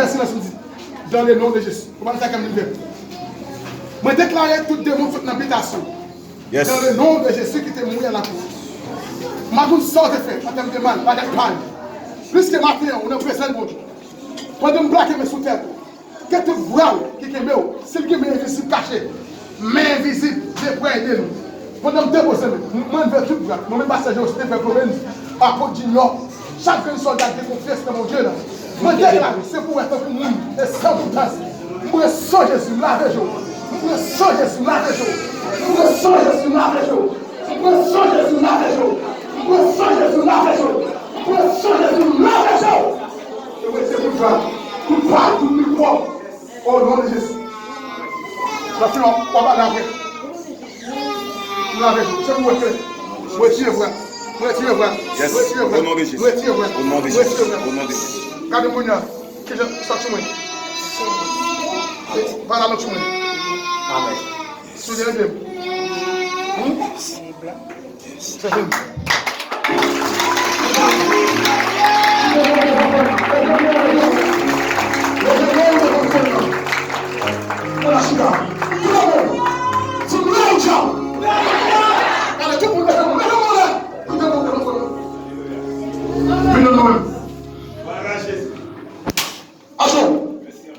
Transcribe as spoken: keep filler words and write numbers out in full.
Silans, m di, dans le nom de Jésus. Ou pa sa kè m di. Mwen deklare tout demon sot nan bitasyon. Dans le nom de Jésus ki te mouri a la kwa. M pa konn sa w te fè an tèm de mal, bagay pa yo. Pliske maten an, ou nan prezans Bondye. Pandan m plake men sou tèt ou, ke tout bra w ki kenbe w, si l gen men envizib kache, men envizib, deprè ede nou. Pandan m depoze men, mwen leve tout bra, mwen menm pastè Joseph Florens, apot Junior, chak grenn sòlda ki gen konfyans nan Bondye la, mwen deklare, se pou wè tankou moun, e san doutans. M pran san Jezi, m lave je w. M pran san Jezi, m lave je w. M pran san Jezi, m lave je w. M pran san Jezi, m lave je w. M pran san Jezi, m lave je w. M pran san Jezi, m lave je w. E mwen se tout bra, tout pa, tout mikwòb. O non de Jezi. Nan fini, w ap ale apre. M lave je w. Se pou wè klè. Mwen retire vwa. Mwen retire vwa. Mwen retire vwa. Mwen retire vwa. Mwen retire vwa. Gade kounye a. Kijan sòti mwen. Pale avèk sou mwen. Amèn. Sou de leve. Hmm? Sèvi m.